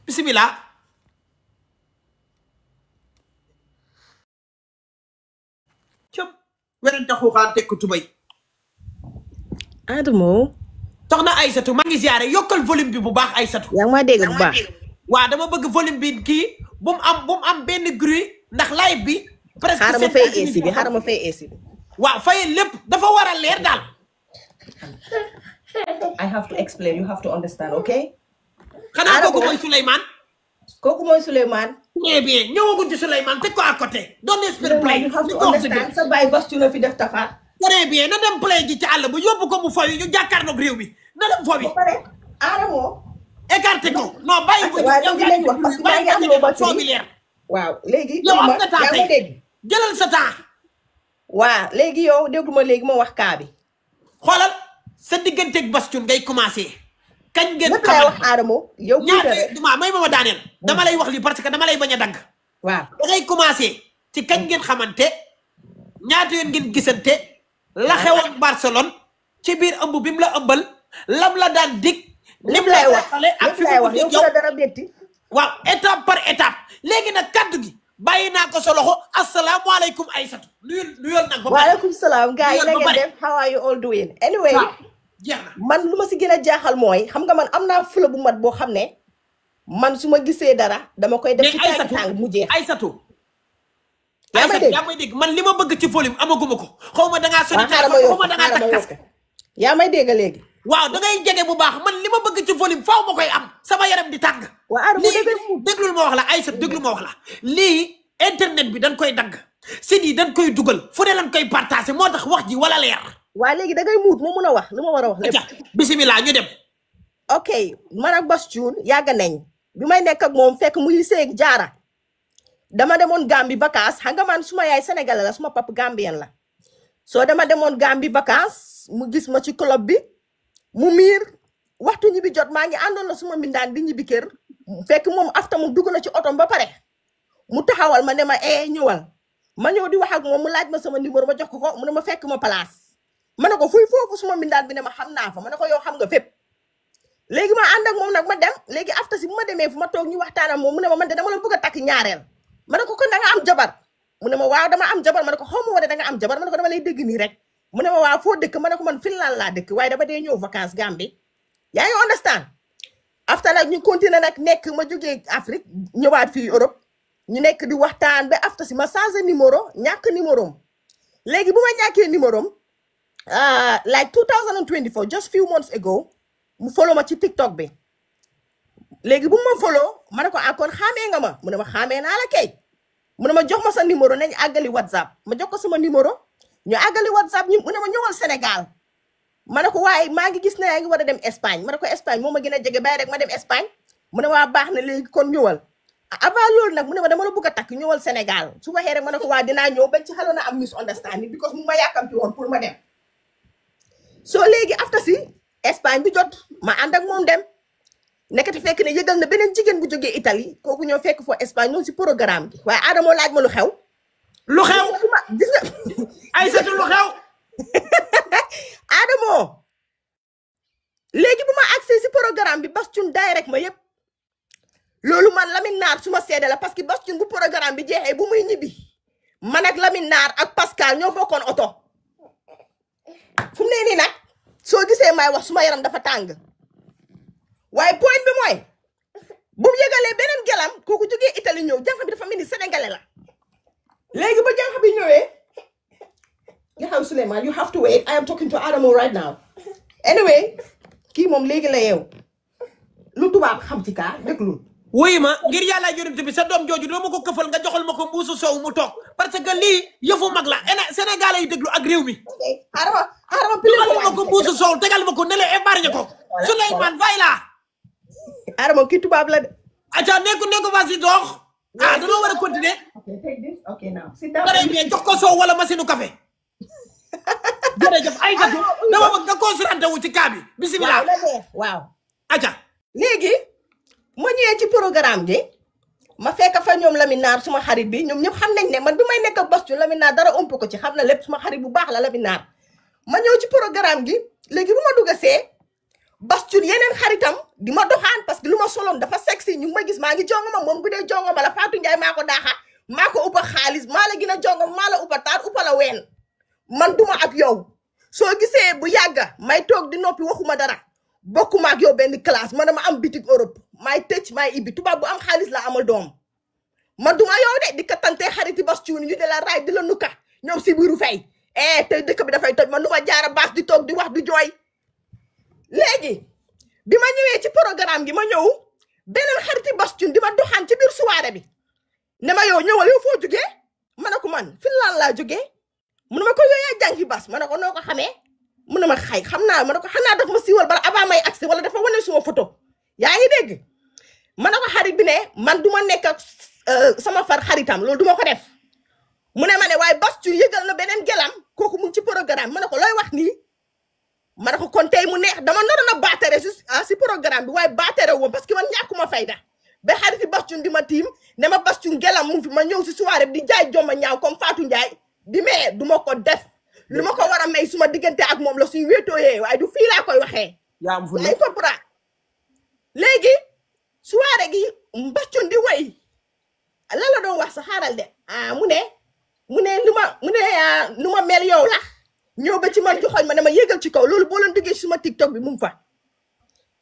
bismillah. cëm werante xuuxaan teg ko tubay. Adamo. soxna Aysatu ma ngi ziare yokkal volume bi bu baax Aysatu. yaa ngi maa dégg bu baax. waaw dama bëgg volume bi kii bu mu am benn bruit ndax live bi. presque xaaral ma fay AC bi xaaral ma fay AC bi. waaw fay lépp dafa war a leer daal. I have to explain, you have to understand, okay? xanaa kooku mooy Souleymane. kooku mooy Souleymane. très bien ñëwaguñ ci Souleymane teg ko à côté. doon espère play you have to understand sa baay Bass Thioung fi def tafa. très bien na dem play ji ci àll ba yóbbu ko mu foy ñu jàkkaarloog réew mi na dem fo bi. ba pare Adamo. écarté ko non bàyyi ko waaw léegi lañ wax parce que maa ngi am loo batterie bi leer. waaw léegi. yow am nga temps yaa ngi dégg. jëlal sa temps. waaw léegi yow déggu ma léegi ma wax kaa bi. xoolal sa digganteeg Bass Thioung ngay commencé. kañ ngeen lépp lay wax Adamo. yow ñaata may ma daaneel. dama lay wax lii parce que dama lay bañ a dagg. waaw da ngay commencé ci kañ ngeen xamante ñaata yoon ngeen gisante. la xewoon Barcelone ci biir ëmb bi mu la ëmbal lam la daan dig. lépp lay wax ak fi lépp lay wax yow la dara betti. waaw étape par étape léegi nag kaddu gi bàyyi naa ko sa loxo asalaamaaleykum Aysatu nuyul nag ba waaleykum salaam gars yi na ngeen def how are you all doing anyway jeex na man lu ma si gën a jaaxal mooy xam nga man am naa fula bu mat boo xam ne man su ma gisee dara dama koy def ci tàng mu jeex Aysatu yaa may dégg man li ma bëgg ci volume amaguma ko xaw ma dangaa sori xaw ma dangaa tak kas yaa may dégg léegi waaw da ngay jege bu baax man li ma bëgg ci volume faaw ma koy am sama yaram di tàng lii déglul ma wax la Aysatu déglul ma wax la lii internet bi dañ koy dagg site yi dañ koy dugal fu ne lañ koy partagé moo tax wax ji wala leer waa léegi da ngay muut moo mun a wax li ma war a wax lépp bisimilah ñu dem ok man ak Bass Thioung yàgg nañ bi may nekk ak moom fekk muy seeg jaara dama demoon Gambie vacances xam nga man suma yaay sénégalais la suma papa gambien la soo dama demoon Gambie vacances mu gis ma ci club bi mu miir waxtu ñibbi jot maa ngi àndoon na suma mbindaan di ñibbi kër fekk moom afta mu dugg na ci otom ba pare mu taxawal ma ne ma ñëwal ma ñëw di wax ak moom mu laaj ma sama numéro ma jox ko mu ne ma fekk ma place ma ne ko fuy foofu suma mbindaan bi ne ma xam naa fa ma ne ko yow xam nga fépp léegi ma ànd ak moom nag ma dem léegi afta si bu ma demee fu ma toog ñu waxtaan ak moom mu ne ma man de dama la bëgg a takk ñaareel ma ne ko kon da nga am jabar mu ne ma waaw dama am jabar ma ne ko xaw ma wala da nga am jabar ma ne ko dama lay dégg nii rek mu ne ma waaw foo dëkk ma ne ko man Finland laa dëkk waaye dama dee ñëw vacances Gambie yaa ngi understand after nag ñu continuer nag nekk ma jógee Afrique ñëwaat fii Europe ñu nekk di waxtaan ba after si ma changé numéro ñàkk numéro léegi bu ma ñàkkee numéro like 2024 just few months ago mu follow ma ci TikTok bi léegi bu ma follow ma ne ko encore xaamee nga ma mu ne ma xaamee naa la kay mu ne ma jox ma sa numéro nañ àggali WhatsApp ma jox ko sama numéro ñu àggali WhatsApp mu ne ma ñëwal Sénégal ma ne ko waaye maa ngi gis ne yaa ngi war a dem Espagne ma ne ko Espagne moo ma gën a jege bàyyi rek ma dem Espagne mu ne waa baax na léegi kon ñëwal avant loolu nag mu ne ma dama la bëgg a takk ñëwal Sénégal su waxee rek ma ne ko waa dinaa ñëw bañ ci xaloon na am misunderstanding because mu ma yàkkamti woon pour ma dem soo léegi after si Espagne bi jot ma ànd ak moom dem nekkati fekk ne yëgal na beneen jigéen bu jógee Italie kooku ñoo fekk foo Espagne ñoom si programme gi waaye Adamo laaj ma lu xew gis nga Aysatu lu xew Adamo léegi bu ma accès si programme bi Bass Thioung direct ma yëpp loolu man Lamine Naar su ma seede la parce que Bass Thioung bu programme bi jeexee bu muy ñibbi man ak Lamine Naar ak Pascal ñoo bokkoon oto fu mu ne nii nag soo gisee may wax suma yaram dafa tàng waaye point bi mooy bu mu yëgalee beneen gelam kooku jógee Italie ñëw jànq bi dafa mel ni sénégalais la léegi ba jànq bi ñëwee nga xam Souleymane you have to wait I am talking to Adamo right now anyway kii moom léegi la yeew lu tubaab xam ci kaa déglu wuy ma ngir yàlla yonent bi sa doom jooju doo ma ko këfal nga joxal ma ko mbuusu soow mu toog parce que lii yëfu mag la Sénégalais yi déglu ak réew mi Adama tegal ma ko mbuusu soow tegal ma ko ne la épargne ko Souleymane fay la Adama kii tubaab la de aca nekku ba si dox danoo war a continuer okay now très bien jox ko soow wala machine u café jërëjëf Aysatu dama bëgg nga concentré wu ci cas bi bismillah waaw aca léegi ma ñëwee ci programme gi ma fekk fa ñoom Lamine Naar suma xarit bi ñoom ñëpp xam nañ ne man bi may nekk ak Bass Thioung Lamine Naar dara ëmp ko ci xam na lépp suma xarit bu baax la Lamine Naar ma ñëw ci programme gi léegi bu ma dugg see Bass Thioung yeneen xaritam di ma doxaan parce que lu ma soloon dafa sexy ñu ngi ma gis maa ngi jongoma moom bu dee jongoma la Fatou Ndiaye maa ko daaxa maa ko uppa xaalis maa la gën a jongoma maa la uppa taat uppa la ween man duma ak yow soo gisee bu yàgga may toog di noppi waxuma dara bokkuma ak yow benn classe man dama am bitik Europe maay tëj maay ibbi tubaab bu am xaalis la amal doom man duma yow de di ka tante xariti bas cuuni ñu de la raay di la nukka ñoom si biiru fay te dëkk bi dafay toj man duma jaara baas di toog di wax di jooy léegi bi ma ñëwee ci programme gi ma ñëw beneen xariti bas cuun di ma doxaan ci biir soirée bi ne ma yow ñëwal yow foo jógee ma ne ko man Finland laa jógee mu ne ma ko yooyee jàngi bas ma ne ko noo ko xamee mu ne ma xay xam naa ma ne ko xanaa daf ma siiwal bala avant may accès wala dafa wane suma photo yaa ngi dégg ma ne ko xarit bi ne man du ma nekk ak sama far xaritam loolu du ma ko def mu ne ma ne waaye bas cuun yëgal na beneen gelam kooku mu ngi ci programme ma ne ko looy wax nii ma ne ko kon tey mu neex dama naroon a baatere si programme bi waaye baatere woon parce que man ñàkkuma fayda ba xariti bas cuun di ma tiim ne ma bas cuun gelam mu fi ma ñëw si soirée bi di jaay jomma ñaaw comme Fatou Ndiaye di mais du ma ko def lu ma ko war a may suma diggante ak moom la suy wéetooyee waaye du fii laa koy waxee yaa ngi comprendre léegi soirée gi bas cuun di woy lan la doon wax sa xaaral de mu ne lu ma mel yow la ñëw ba ci man joxoñ ma ne ma yéegal ci kaw loolu boo leen duggee suma TikTok bi mu ngi fa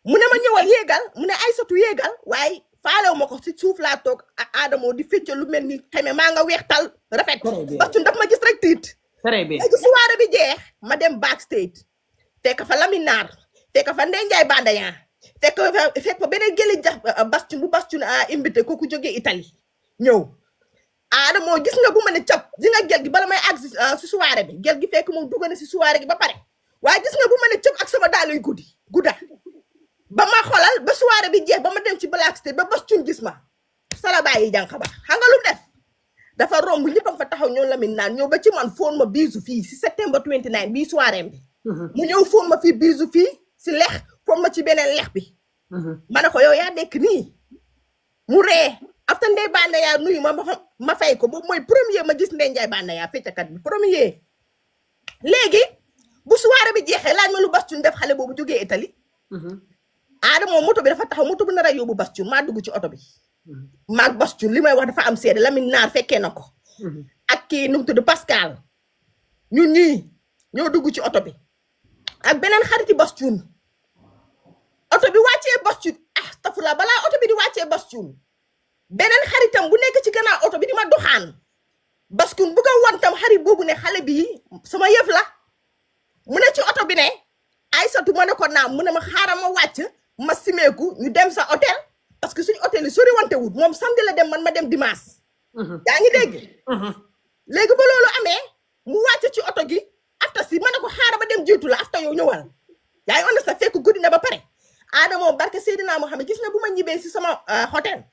mu ne ma ñëwal yéegal mu ne Aïssatou yéegal waaye faalew ma ko si suuf laa toog ak Adamo di fecc lu mel ni xeme maa nga weextal rafet parce que daf ma gis rek tiit léegi soirée bi jeex ma dem backstage fekk fa Laminar fekk fa Ndeye Ndiaye Bandayan fekk fa beneen gëli jax Bastion bu Bastion invité kooku jógee Italie ñëw Adamo gis nga bu ma ne cap di nga gel gi bala may àgg si soirée bi gel gi fekk moom dugg na si soirée gi ba pare waaye gis nga bu ma ne cap ak sama daaluy gudda ba ma xolal ba soirée bi jeex ba ma dem ci backstage ba Bastion gis ma sala bàyyi jànq ba xam nga lu def dafa romb ñëppam fa taxaw ñoom Lamine naan ñëw ba ci man foon ma biisu fii si septembre 29 bii soirée bi mu ñëw foon ma fii biisu fii si lex foon ma ci beneen lex bi ma ne ko yow yaa nekk nii mu ree after Ndeye Bandayan nuyu ma fay ko boobu mooy premier ma gis Ndeye Ndiaye Bandayan feccakat bi premier léegi bu soirée bi jeexee laaj ma lu Bastion def xale boobu jógee Italie Adamo moto bi dafa taxaw moto bi nar a yóbbu Bastion maa dugg ci oto bi maag Bastion li may wax dafa am seede Lamine Naar fekkee na ko ak kii nu mu tudd Pascal ñun ñii ñoo dugg ci oto bi ak beneen xariti Bastion oto bi wàccee Bastion tafula balaa oto bi di wàccee Bastion beneen xaritam bu nekk ci gannaaw oto bi di ma doxaan Bastion bu ko wantam xarit boobu ne xale bi sama yëf la mu ne ci oto bi ne Aïssatou ma ne ko naam mu ne ma xaaral ma wàcc ma simeeku ñu dem sa hôtel parce que suñu hôtel yi sori wante wut moom samedi la dem man ma dem dimanche yaa ngi dégg léegi ba loolu amee mu wàcc ci oto gi afta si ma ne ko xaaral ma dem jiitu la afta yow ñëwal yaa ngi on sa fekk guddi na ba pare Adamo barke Seydina Mohamed gis nga bu ma ñibbee si sama hôtel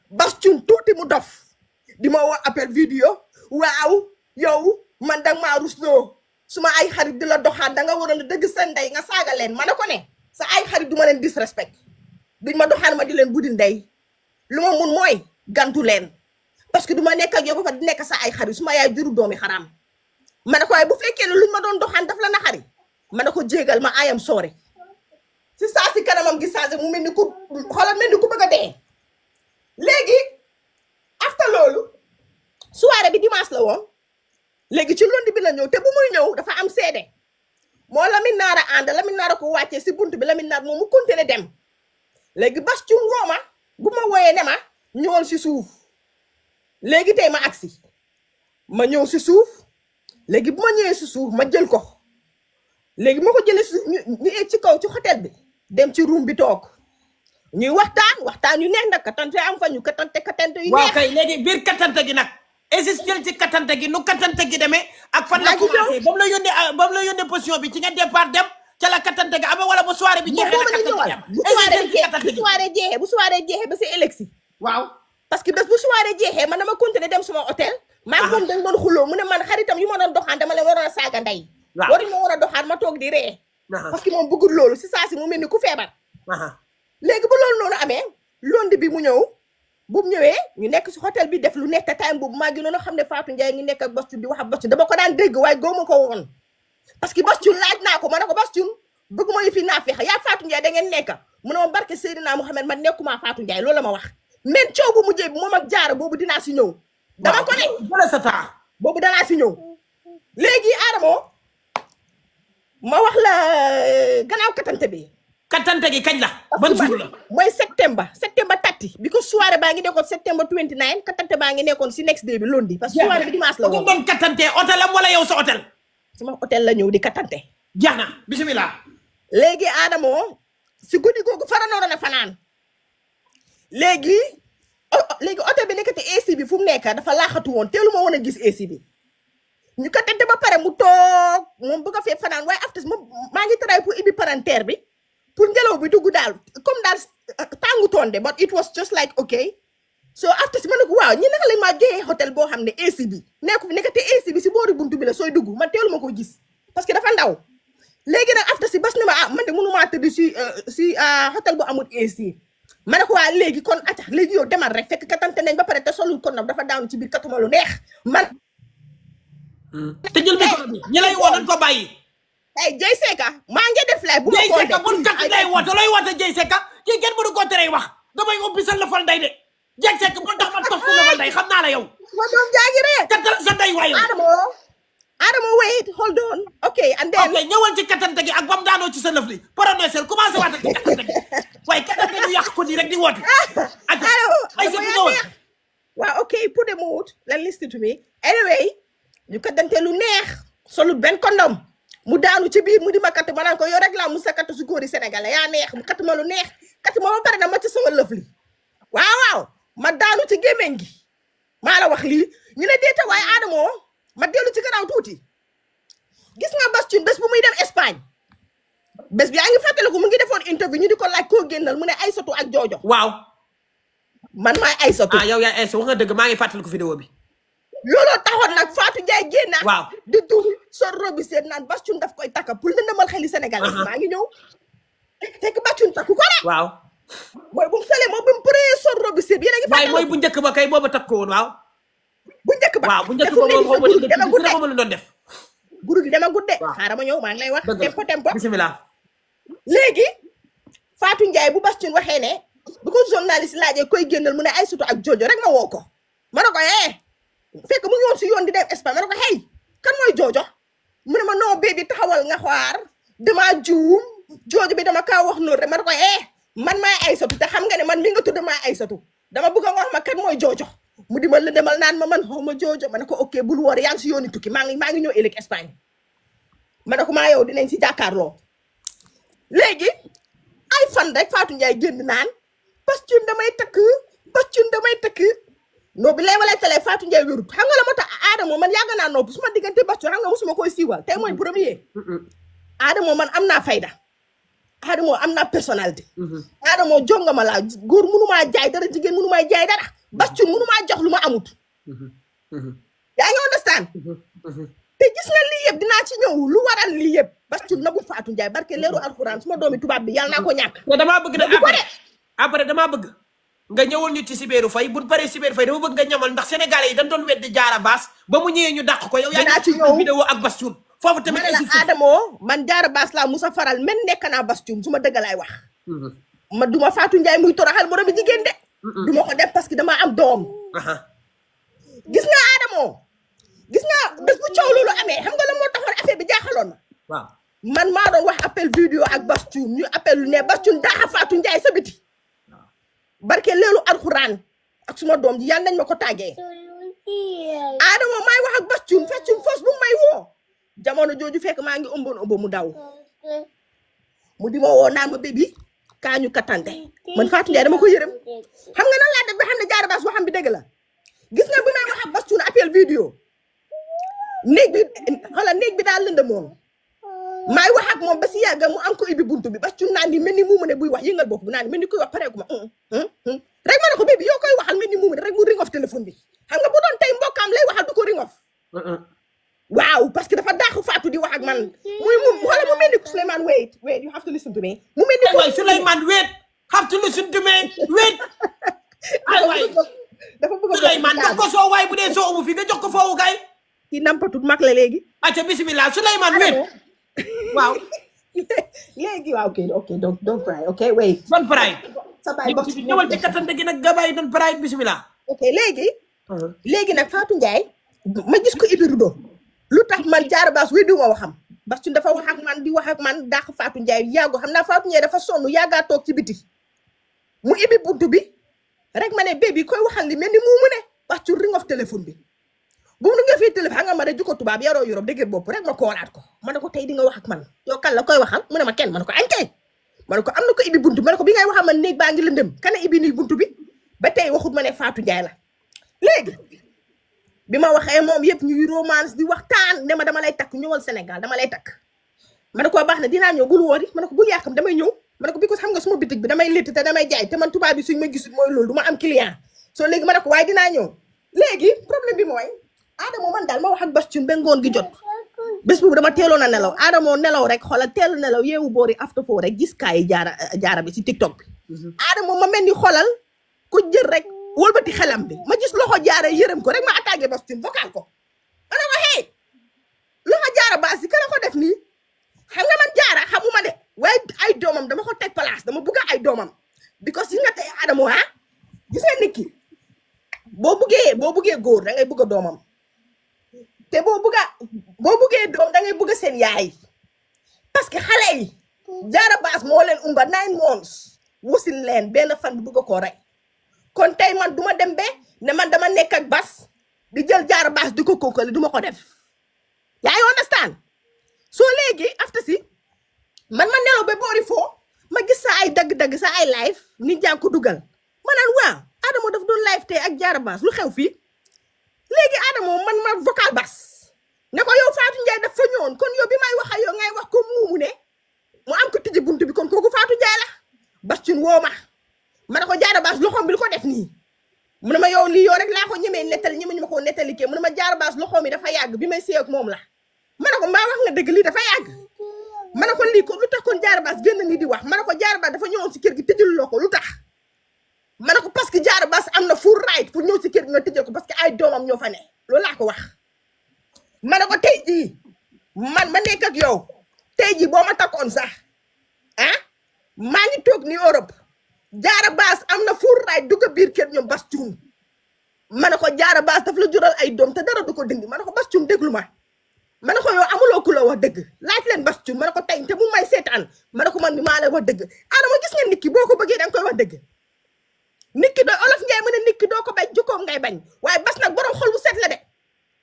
Bastion tuuti mu dof di ma woo appel vidéo waaw yow man danga maa rusloo suma ay xarit di la doxaan danga waroon a dëgg seen ndey nga saaga leen ma ne ko ne sa ay xarit du ma leen disrespect duñ ma doxaan ma di leen buddi ndey lu ma mun mooy gantu leen parce que du ma nekk ak yow ba fa di nekk sa ay xarit suma yaay juru doomi xaraam ma ne ko waaye bu fekkee ne luñ ma doon doxaan daf la na xari ma ne ko jégal ma ayam soore si saa si kanamam gi changé mu mel ni ku xoolal mel ni ku bëgg a dee léegi after loolu soirée bi dimanche la woon léegi ci lundi bi la ñëw te bu muy ñëw dafa am seede moo Lamine Naar a ànd Lamine Naar a ko wàccee si bunt bi Lamine Naar moom mu continuer dem léegi Bastion woo ma bu ma wooyee ne ma ñëwal si suuf léegi tey ma agsi ma ñëw si suuf léegi bu ma ñëwee si suuf ma jël ko léegi ma ko jëlee si ñu egg ci kaw ci hôtel bi dem ci room bi toog ñuy waxtaan yu neex nag katante am fa ñu katante yu neex. waaw kay léegi biir katante gi nag existel ci katante gi nu katante gi demee ak fan la commencé ba mu la yónnee position bi ci nga départ dem ca la katante gi ama wala bu soirée bi jeexee bu soirée jeexee ba si élection waaw parce que bés bu soirée jeexee man dama continuer dem sama hôtel maa moom dañ doon xuloo mu ne man xaritam yu ma doon doxaan dama leen waroon a saaga ndey waruñ ma war a doxaan ma toog di ree parce que moom bëggul loolu si saa si mu mel ni ku feebar léegi bu loolu noonu amee lundi bi mu ñëw bu ñëwee ñu nekk si hôtel bi def lu nekk te time boobu maa ngi noonu xam ne Fatou Ndiaye ngi nekk ak Bastion di wax ak Bastion dama ko daan dégg waaye góoma ko woon parce que Bastion laaj naa ko ma ne ko Bastion bëgguma yi fi naa fexe yaa Fatou Ndiaye da ngeen nekk mu ne ma barke Seydina Mouhamed man nekkuma Fatou Ndiaye loolu la ma wax men coow bu mujjee bi moom ak jaara boobu dinaa si ñëw dama ko ne wala sa temps boobu danaa si ñëw léegi Adamo ma wax la gannaaw katante bi katante gi kañ la ban jour la mooy septembre 30 because soirée baa ngi nekkoon septembre 29 katante baa ngi nekkoon si next day bi lundi parce que soirée bi dimanche la woon doon katante hôtel am wala yow sa hôtel sama hôtel la ñëw di katante jeex na bismillah léegi Adamo si guddi googu faranooroon a fanaan léegi hôtel bi nekkati AC bi fu mu nekk dafa laaxatu woon teelu ma woon a gis AC bi ñu katante ba pare mu toog moom bëgg a fee fanaan waaye after moom maa ngi try pour ibbi palanteer bi pour ngelaw bi dugg daal comme daal tàngutoon de but it was just like okay so after si ma ne ko waaw ñi naka lañ maa joxee hôtel boo xam ne AC bi nekkate AC bi si boori buntu bi la sooy dugg man teelu ma ko gis parce que dafa ndaw léegi nag after si bas ne ma man de mënumaa tëdd si hôtel bu amul AC ma ne ko waa léegi kon acca léegi yow demal rek fekk katante nañ ba pare te solul kon nag dafa daanu ci biir katuma lu neex man te jël micro bi ñi lay woo nañ ko bàyyi hey Jay Seka maa ngi def lay bu ma Jay Seka bun kat lay woote looy woote Jay Seka kii kenn mënu ko tere wax damay ubbi sa lëfal nday de Jay Seka bul tax ma tof sa lëfal nday xam naa la yow ma doom jaagi rek kattal sa nday waaye Adamo wait hold on okay and then ok ñëwal ci katante gi ak bam daanoo ci sa lëf li prononcé commencé waat ak katante gi waaye katante ñu yàq ko nii rek di woote ak ay sa ñëwal waaw okay put the mood let listen to me anyway ñu katante lu neex solu benn kondom mu daanu ci biir mu di ma katt ma naan ko yow rek laa mu sa katt su góori sénégalais yaa neex mu katt ma lu neex katt ma ba pare na ma ci sama lëf li waaw ma daanu ci gémmiñ gi maa la wax lii ñu ne déeta waaye Adamo ma dellu ci gannaaw tuuti gis nga Bass Thioung bés bu muy dem Espagne bés bi yaa ngi fàttaliku mu ngi defoon interview ñu di ko laaj koo génnal mu ne Aïssatou ak Jojo waaw man maay Aïssatou yow yaay Aïssatou wax nga dëgg maa ngi fàttaliku vidéo bi looloo taxoon nag Fatou Ndiaye génn waaw di tuur sor robi seet naan Bass Thioung daf koy takka pour lëndëmal xeli sénégalais maa ngi ñëw fekk Bass Thioung takku ko rek waaw mooy bu mu solee moom bi mu përee sor robi seet yéen a ngi fàttaliku mooy bu njëkk ba kay booba takk ko woon waaw bu njëkk ba waaw bu njëkk ba moom dama gudde doon def guru gi dama gudde xaaral ma ñëw maa ngi lay wax tempo bismillah léegi Fatou Ndiaye bu Bass Thioung waxee ne bu ko journaliste laajee koy génnal mu ne Aïssatou ak Jojo rek nga woo ko ma ne ko fekk mu ngi woon si yoon di dem Espagne ma ne ko hey kan mooy Jojo mu ne ma non bébi taxawal nga xaar dama juum Jojo bi dama kaa wax noonu rek ma ne ko man maay Aïssatou te xam nga ne man mi nga tudd maay Aïssatou dama bëgg a wax ma kan mooy Jojo mu di ma la demal naan ma man xaw ma Jojo ma ne ko ok bul woor yaa ngi si yooni tukki maa ngi ñëw ëllëg Espagne ma ne ko maa yow dinañ si jàkkaarloo léegi ay fan rek Fatou Ndiaye génn naan Bass Thioung damay takk no bi lay walay télé Fatou Ndiaye wérut xam nga la moo tax Adamo man yàgg naa nopp su ma diggante Bass Thioung xam nga musuma koy siiwal tey mooy premier Adamo man am naa fayda Adamo am naa personnalité Adamo jongama laa góor mënumaa jaay dara jigéen mënumaa jaay dara Bass Thioung mënumaa jox lu ma amut yaa ngi understand te gis nga lii yëpp dinaa ci ñëw lu waral lii yëpp Bass Thioung nabul Fatou Ndiaye barke leeru alxuraan suma doomi tubaab bi yàlla naa ko ñàkk te damaa bëgg nag après damaa bëgg nga ñëwal ñu ci Sibéru Faye bu paree Sibéru Faye dama bëgg nga ñamal ndax sénégalais yi dañ doon weddi Diarra Bass ba mu ñëwee ñu dàq ko yow yaa ngi ci ñëw vidéo ak Bass Thioung foofu tamit Adamo man Diarra Bass laa musa faral men nekk naa Bass Thioung su ma dëgg laay wax ma duma Fatou Ndiaye muy toroxal moroom bi jigéen de duma ko def parce que dama am doom gis nga Adamo gis nga bés bu coow loolu amee xam nga la moo taxoon affaire bi jaaxaloon na waaw man maa doon wax appel vidéo ak Bass Thioung ñu appel lu ne Bass Thioung daaxa Fatou Ndiaye sa biti barke leelu alxuraan ak suma doom ji yàlla nañ ma ko tàggee Adamo may wax ak Bass Thioung fos bu may woo jamono jooju fekk maa ngi ëmb mu daw mu di ma woo naa ma bébi kaa ñu katante man Fatou Ndiaye dama ko yërëm xam nga nan laa def ba xam ne Diarra Bass waxam bi dëgg la gis nga bi may wax ak Bass Thioung appel vidéo néeg bi daal lënd moom maay wax ak moom ba si yàgg mu am ko ibbi buntu bi Bass Thioung naan ni mel ni mu ne buy wax yëngal bopp bi naan mel ni koy wax pareegu ma rek ma ne ko bébi yow koy waxal mel ni mu ne rek mu ring off téléphone bi xam nga bu doon tey mbokkaam lay waxal du ko ring off waaw parce que dafa daaxu Fatou di wax ak man muy wala mu mel ni Souleymane wait you have to listen to me mu mel ni Souleymane wait have to listen to me wait ay waay dafa bëgg Souleymane jox ko soo waay bu dee soo umu fi nga jox ko foofu kay kii nampatut mag la léegi acca bismillah Souleymane wait waaw léegi waaw ok don't cry ok wait Don Pride. sa baay box ñëwal ci kattante gi nag gabaay Don Pride bismillah. ok léegi nag Fatou Ndiaye ma gis ko ibi rudo lu tax man Diarra Bass wi du ma waxam parce que dafa wax ak man di wax ak man dàq Fatou Ndiaye yàggu xam naa Fatou Ndiaye dafa sonn yàggaa toog ci biti mu ibi buntu bi rek ma ne bébi koy waxal li mel ni mu ne parce que ring of téléphone bi bu mu nga fii téléphone xam nga ma ne jikko tubaab yaroo Europe dégg bopp rek ma koolaat ko ma ne ko tey di nga wax ak man yow kan la koy waxal mu ne ma kenn ma ne ko ankay ma ne ko am na ko ibi buntu ma ne ko bi ngay waxal man néeg baa ngi lëndëm kana ibi nii buntu bi ba tey waxut ma ne Fatou Ndiaye la léegi bi ma waxee moom yëpp ñuy romance di waxtaan ne ma dama lay takk ñëwal Sénégal dama lay takk ma ne ko baax na dinaa ñëw bul woori ma ne ko bul yàqam damay ñëw ma ne ko because xam nga suma bitig bi damay létt te damay jaay te man tubaab bi suñ ma gisul mooy loolu du ma am client soo léegi ma ne ko waaye dinaa ñëw léegi problème bi mooy Adamo man daal ma wax ak Bass Thioung ba ngoon gi jot bés boobu dama teeloon a nelaw Adamo nelaw rek xoolal teelu nelaw yeewu boori after foo rek gis kaay jaara bi ci TikTok bi Adamo ma mel ni xoolal ku jël rek wëlbati xelam bi ma gis loxo jaara yërëm ko rek ma attaqué Bass Thioung vocal ko ma ne ko hey loxo Diarra Bass yi kan ko def nii xam nga man jaara xamuma de waaye ay doomam dama ko teg place dama bugg ay doomam because yi nga tey Adamo gis nga nit ki boo buggee góor da ngay bugg a doomam te boo buggee doom da ngay bugg seen yaay parce que xale yi Diarra Bass moo leen umba 9 months wusin leen benn fan bi bugg koo rey kon tey man duma dem be ne man dama nekk ak Bass di jël Diarra Bass di ko kookali duma ko def yaa ngi understand soo léegi after si man ma nelaw ba boori foo ma gis sa ay dagg-dagg sa ay live nit jàng ko dugal ma naan waaw Adamo daf doon live tey ak Diarra Bass lu xew fii léegi Adamo man ma vocal Bass ne ko yow Fatou Ndiaye daf fa ñëwoon kon yow bi may wax ak yow ngay wax ko muumu ne mu am ko tijji buntu bi kon kooku Fatou Ndiaye la Bass Thioung woo ma ne ko Diarra Bass loxoom bi lu ko def nii mu ne ma yow lii yow rek laa ko ñemee nettali ñeme ñu ma koo nettali kee mu ne ma Diarra Bass loxoom yi dafa yàgg bi may séy ak moom la ma ne ko mbaa wax nga dëgg lii dafa yàgg ma ne ko lii ko lu tax kon Diarra Bass génn nii di wax ma ne ko Diarra Bass dafa ñëwoon si kër gi tëjul loo ko lu tax ma ne ko parce que Diarra Bass am na full right pour ñëw si kër gi nga tëjal ko parce que ay doomam ñoo fa ne loolu laa ko wax ma ne ko tey jii man ma nekk ak yow tey jii boo ma takkoon sax maa ngi toog ni Europe Diarra Bass am na full right dugg biir kër ñoom Bass Thioung ma ne ko Diarra Bass daf la jural ay doom te dara du ko dindi ma ne ko Bass Thioung déglu ma ne ko yow amuloo ku la wax dëgg laaj leen Bass Thioung ma ne ko tey te mu may seetaan ma ne ko man mi maa lay wax dëgg Adamo gis nga nit ki boo ko bëggee da nga koy wax dëgg nit ki doo olof Njaay mën a nit ki doo ko bañ jukkoom ngay bañ waaye Bass nag borom xol bu set la de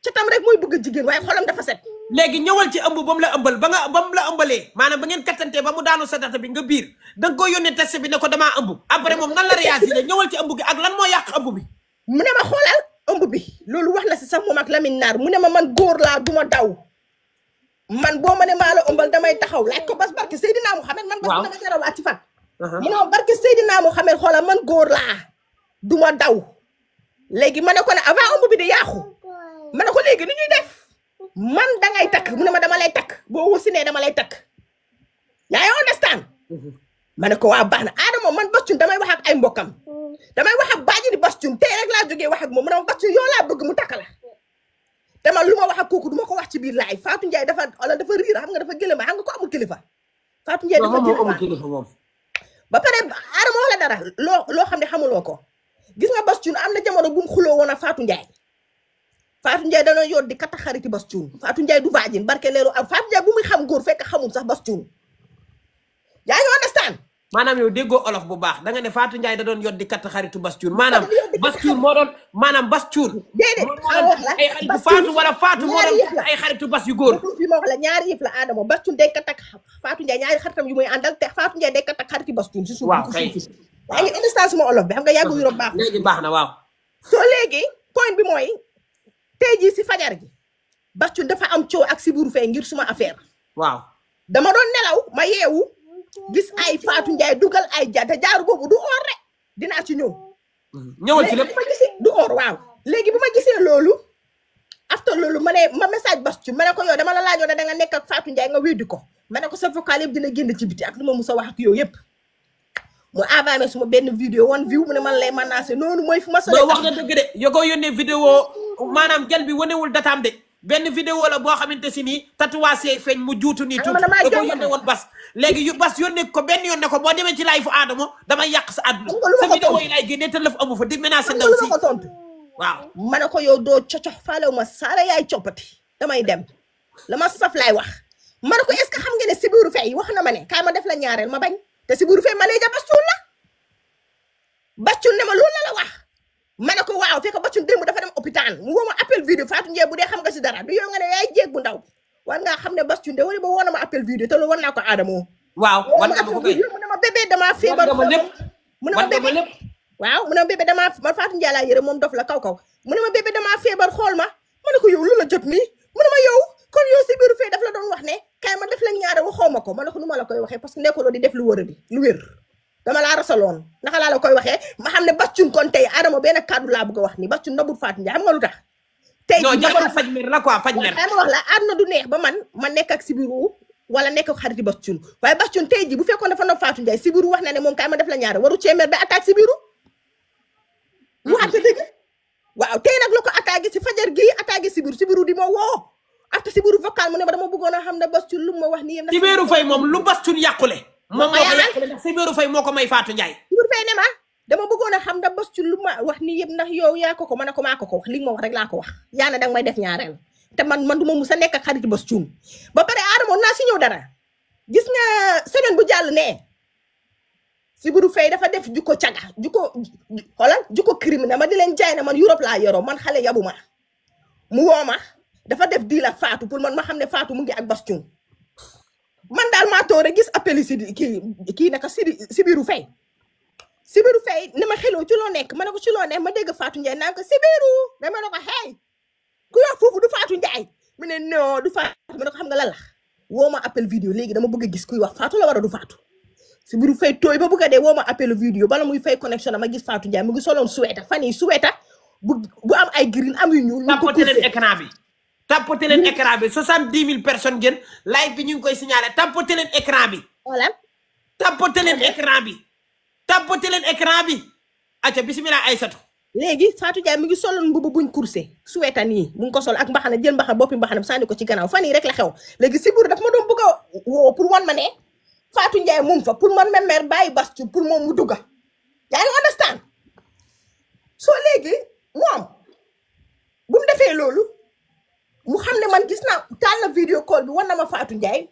ca tam rek mooy bëgg jigéen waaye xolam dafa set léegi ñëwal ci ëmb ba mu la ëmbal ba mu la ëmbalee maanaam ba ngeen kattantee ba mu daanu sa data bi nga biir da nga koy yónnee test bi ne ko damaa ëmb après moom nan la réagir ñëwal ci ëmb gi ak lan moo yàq ëmb bi mu ne ma xoolal ëmb bi loolu wax la si sax moom ak Lamine Naar mu ne ma man góor laa duma daw man boo ma ne maa la ëmbal damay taxaw laaj ko Bass barke Seydina Mouhamed man Bass dama jar a waat ci fan mu ne ma barke Seydina Mouhamed xoolal man góor laa duma daw léegi ma ne ko ne avant ëmb bi di yàqu ma ne ko léegi ni ñuy def man dangay takk mu ne ma dama lay takk boo wasinee dama lay takk yaa ngi understand ma ne ko waa baax na Adamo man Bass Thioung damay wax ak ay mbokkam damay wax ak baaji ni Bass Thioung tey rek laa jógee wax ak moom mu ne ma Bass Thioung yow laa bëgg mu takk la te man lu ma wax ak kooku du ma ko wax ci biir laay Fatou Ndiaye dafa riir xam nga dafa gëlëma xam nga ko amul kilifa Fatou Ndiaye dafa gëlëma ba pare Adamo wax la dara loo xam ne xamuloo ko gis nga Bass Thioung am na jamono bu mu xuloo woon ak Fatou Ndiaye Fatou Ndiaye dana yor di katta xariti Bass Thioung Fatou Ndiaye du vaagin barke leeru am Fatou Ndiaye bu muy xam góor fekk xamul sax Bass Thioung yaa ngi understand maanaam yow déggoo olof bu baax da nga ne Fatou Ndiaye da doon yor di katta xaritu Bass Thioung maanaam Bass Thioung moo doon maanaam Bass Thioung déedéet ay xaritu Fatou wala Fatou moo doon ay xaritu Bass yu góor fi ma wax la ñaari yëf la Adamo Bass Thioung day katta Fatou Ndiaye ñaari xaritam yu muy àndal te Fatou Ndiaye day katta xariti Bass Thioung si suuf waaw kay yaa ngi understand suma olof bi xam nga yàggu Europe baax léegi baax na waaw soo léegi point bi mooy tey jii si fajar gi Bass Thioung dafa am coow ak si buru fee ngir suma affaire waaw dama doon nelaw ma yeewu gis ay Fatou Ndiaye dugal ay jaaru boobu du or rek dinaa ci ñëw ñëwal ci lépp ma gisee du or waaw léegi bu ma gisee loolu after loolu ma message Bass Thioung ma ne ko yow dama la laajoon da nga nekk ak Fatou Ndiaye nga weddi ko ma ne ko sa vocal yëpp dina génn ci biti ak lu ma musa wax ak yow yëpp mu envoyé suma benn vidéo 1 view mu ne man lay menacé noonu mooy fu ma sori wax nga dëgg de yo ko yónnee vidéo maanaam jël bi wanewul dataam de benn vidéo la boo xamante si nii tatouage feeñ mu juutu nii tuuti man damaa da ko jomb yónnee woon bas léegi yu bas yónnee ko benn yoon ne ko boo demee ci live fu Adamo damay yàq sa àdduna sa vidéo yi lay génnee te lëf amu fa di menacé ndaw si ko tontu waaw ma ne ko yow doo cocox faalewu ma saala yaay coppati damay dem la ma saf laay wax ma ne ko est-ce que xam nga ne Sibiru Fay wax na ma ne kaay ma def la ñaareel ma bañ te Sibiru Fay ma lay ja Bastoun la Bastoun ne ma loolu la wax ma ne ko waaw fekk Bastoun démb dafa dem hôpital mu woo ma appel vidéo Fatou Ndiaye bu dee xam nga si dara du yow nga ne yaay jéeg bu ndaw war ngaa xam ne Bastoun de wala ba woo na ma appel vidéo te loolu war naa ko Adamo waaw war nga ma ko koy mu ne ma bébé damaa feebar mu ne ma bébé waaw mu ne ma bébé damaa man Fatou Ndiaye laa yëre moom dof la kaw mu ne ma bébé damaa feebar xool ma ma ne ko yow lu la jot nii mu ne ma yow kon yow Sibiru Fay daf la doon wax ne kaay ma def la ñaare waxoo ma ko ma ne ko nu ma la koy waxee parce que nekkuloo di def lu wër lu wér dama laa rasaloon naka laa la koy waxee ma xam ne Bastoun kon tey Adamo benn kàddu laa bëgg a wax ni Bastoun nobul Fatou Ndiaye xam nga lu tax tey non jabaru faj mer la quoi faj mer ma wax la àdduna du neex ba man ma nekk ak Sibiru wala nekk ak xariti Bastoun waaye Bastoun tey ji bu fekkoon dafa nob Fatou Ndiaye Sibiru wax na ne moom kaay ma def la ñaare waru cee mer ba attaque Sibiru waxante dëgg waaw tey nag la ko attaqué si fajar gii attaqué Sibiru di ma woo after Sibiru vocal mu ne ma dama bëggoon a xam ne Bastoun lu ma wax nii yëpp Sibiru Fay moom lu Bastoun yàqule moom moo ko yàqule ndax Sibiru Fay moo ko may Fatou Ndiaye Sibiru Fay ne ma dama bëggoon a xam ne Bastoun lu ma wax nii yëpp ndax yow yaa ko ma ne ko maa ko wax li ma wax rek laa ko wax yaa ne danga may def ñaareel te man du ma mus a nekk ak xarit Bastoun ba pare Adamo naa si ñëw dara gis nga semaine bu jàll ne Sibiru Fay dafa def jukko caga jukko criminel ma di leen jaay ne man Europe laa yoroo man xale yabu ma mu woo ma dafa def diil ak Fatou pour man ma xam ne Fatou mu ngi ak Bastoun man daal maa toog rek gis appeli si kii naka Sibiru Fay ne ma xeloo ci loo nekk ma ne ko ci loo nekk ma dégg Fatou Ndiaye naan ko Sibiru dama ne ko hey ku yor foofu du Fatou Ndiaye mu ne non du Fatou ma ne ko xam nga lan la woo ma appel vidéo léegi dama bëgg a gis kuy wax Fatou la war a du Fatou Sibiru Fay tooy ba bëgg a dee woo ma appel vidéo bala muy fay connexion ma gis Fatou Ndiaye mu ngi soloon suweeta fan yi suweeta bu am ay green am yu ñuul tapoté leen écran bi tapoté leen écran bi 70 000 personnes ngeen live bi ñu ngi koy signalé tapoté leen écran bi voilà tapoté leen écran bi tapoté leen écran bi acca bismillah Aïssatou léegi Fatou Ndiaye mu ngi soloon mbubu buñ coursé suweeta nii mu ngi ko sol ak mbaxana jël mbaxana boppi mbaxana sànni ko ci gannaaw fan yi rek la xew léegi Sibiru daf ma doon bëgg a woo pour wan ma ne Fatou Ndiaye moom fa pour man mer bàyyi Bastoun pour moom mu dugga yaa ngi understand soo léegi moom bu mu defee loolu mu xam ne man gis naa taal na vidéo call bi wan na ma Fatou Ndiaye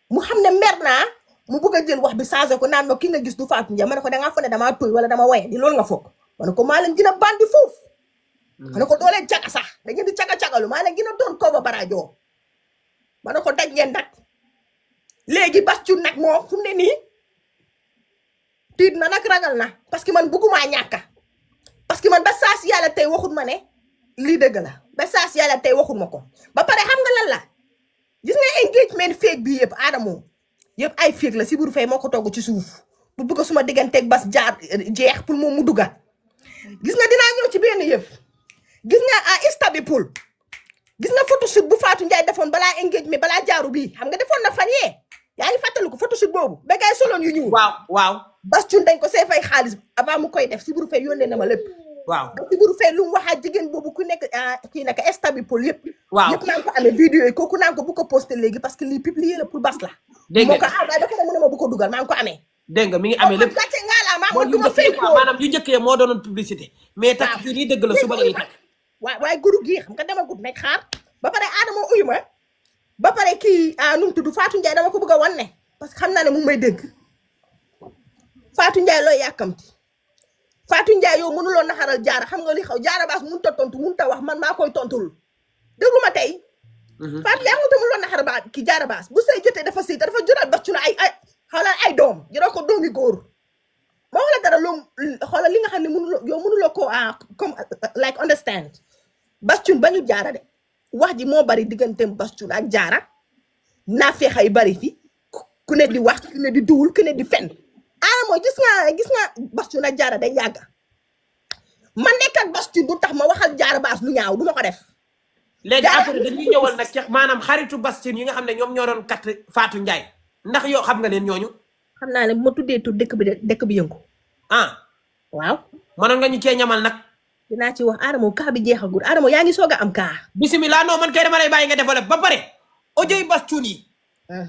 mu xam ne mer naa mu bëgg a jël wax bi changé ko naan ma ki nga gis du Fatou Ndiaye ma ne ko dangaa fa ne damaa tooy wala dama waye di loolu nga foog ma ne ko maa leen gën a bandi foofu ma ne ko doo leen caga sax da ngeen di caga-cagalu maa leen gën a doon koo ba barajoo ma ne ko daj ngeen nag léegi Bastoun nag moom fu mu ne nii tiit na nag ragal na parce que man bëggumaa ñàkka parce que man ba saas yàlla tey waxut ma ne lii dëgg la ba saas yàlla tey waxut ma ko ba pare xam nga lan la gis nga engagement fake bi yëpp Adamo yëpp ay fake la Sibiru Fay moo ko togg ci suuf bu bëgg suma digganteeg bas jaar jeex pour moom mu dugga gis nga dinaa ñëw ci benn yëf gis nga instable gis nga photoshoot bu Fatou Ndiaye defoon balaa engagement balaa jaaru bii xam nga defoon na fan yee yaa ngi fàttaliku photoshoot boobu ba gay soloon yu ñuul waaw Bastoun dañ ko see fay xaalis avant mu koy def Sibiru Fay yónnee na ma lépp waaw Sibiru Fay lu mu waxaat jigéen boobu ku nekk kii naka instable yëpp waaw yëpp naan ko amee vidéo yi kooku naan ko bu ko posté léegi parce que lii publié la pour bas la dégg nga moo ko waaye dafa ne mu ne ma bu ko dugal maa ngi ko amee dégg nga mi ngi amee lépp gàcce ngaa laa maa moo man du ma fay ko maanaam yu njëkkee moo doonoon publicité mais takk kii nii dëgg la suba lay takk waaye guru gii xam nga dama gudd nekk xaar ba pare Adamo uyu ma ba pare kii nu mu tudd Fatou Ndiaye dama ko bëgg a wan ne parce que xam naa ne mu ngi may dégg Fatou Ndiaye looy yàkkamti Fatou Ndiaye yow mënuloo naxaral jaara xam nga li xaw jaara baas mënut a tontu mënut a wax man maa koy tontul déglu ma tey Fatou Ndiaye mënuloo naxaral ba ki jaara baas bu sëy jotee dafa sëy te dafa jural Bastoun ay xoolal ay doom jural ko doomi góor ma wax la dara loo xoolal li nga xam ne mënuloo ko comme like understand Bastoun bañu jaara de wax ji moo bari digganteem Bastoun ak jaara naa feexay bari fi ku ne di wax ku ne di duwul ku ne di fen Adamo gis nga Bastoun ak jaara day yàgga man nekk ak Bastoun du tax ma waxal jaara baas lu ñaaw du ma ko def léegi après dañuy ñëwal nag ci maanaam xaritu Bastoun yi nga xam ne ñoom ñoo doon kat Fatou Ndiaye ndax yow xam nga leen ñooñu xam naa ne bu ma tuddee tur dëkk bi yëngu waaw mënoon nga ñu cee ñamal nag dinaa ci wax Adamo kaa bi jeexagul Adamo yaa ngi soog a am kaa. bisimilah non man kay dama lay bàyyi nga développé ba pare audio yi Bass Thioung yi.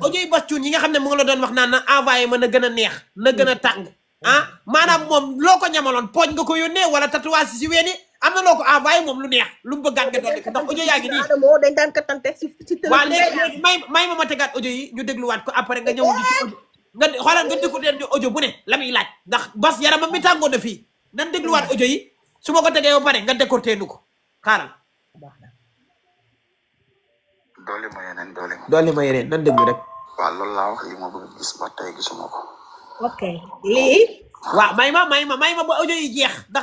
audio yi Bass Thioung yi nga xam ne mu ngi la doon wax naan na envoyé ma na gën a neex na gën a tàng ah maanaam moom loo ko ñamaloon pooj nga ko yónnee wala tatouage si weeni am na loo ko envoyé moom lu neex lu mu bëggaan nga dolli ko ndax audio yaa ngi nii. Adamo dañ daan katante si waaw léegi may ma tegaat audio yi ñu dégluwaat ko après nga ñëw di ci audio nga xoolal nga déglu leen di audio bu ne la muy laaj ndax Bass yaramam mi tàngoon na fii nan dégluwaat audio yi su ma ko tegee ba pare nga décorté nu ko xaaral. doole ma yeneen nan déglu rek. waaw loolu laa wax li ma bëgg gis ba tey gisuma ko. ok lii. waaw may ma ba audio yi jeex ndax